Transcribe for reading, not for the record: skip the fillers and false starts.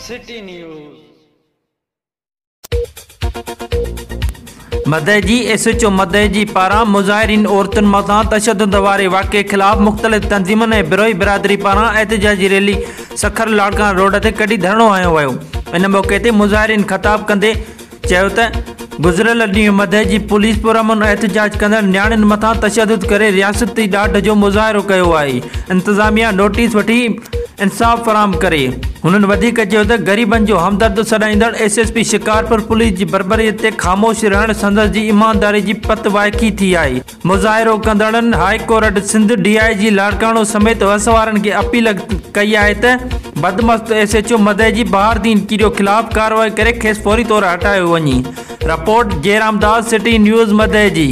City news. Madeji, S H O Madeji پاران مظاهرين عورتن مٿان تشدد واري واقعي خلاف مختلف تنظيمن ۽ بروهي برادري پاران احتجاجي ريلي سکر لاڙڪاڻه روڊ تي ڪڍي ڌرڻو هنيو ويو. ان موقعي تي مظاهرين خطاب ڪندي چيو ته گذريل ڏينهن مدئجي پوليس پرامن احتجاج ڪندڙ نياڻين مٿان تشدد ڪري رياستي ڏاڍ جو مظاهرو ڪيو آهي، انتظاميا نوٽيس وٺي انصاف فراهم ڪري. هنن وڌيڪ چيو ته غريبن جو همدرد سڏائيندڙ S S P Shikarpur police جي بربريت تي خاموش رهڻ سندس جي ايمانداري جي پت وائکي ٿي آهي. مظاهرو ڪندڙن high court Sindh, D I G Larkana سميت وس وارن کي اپيل ڪئي آهي ته بدمست S H O Madeji Bahauddin Kerio خلاف ڪارروائي ڪري کيس فوري طور هٽايو وڃي. Report, Jairam Das, city news, Madeji.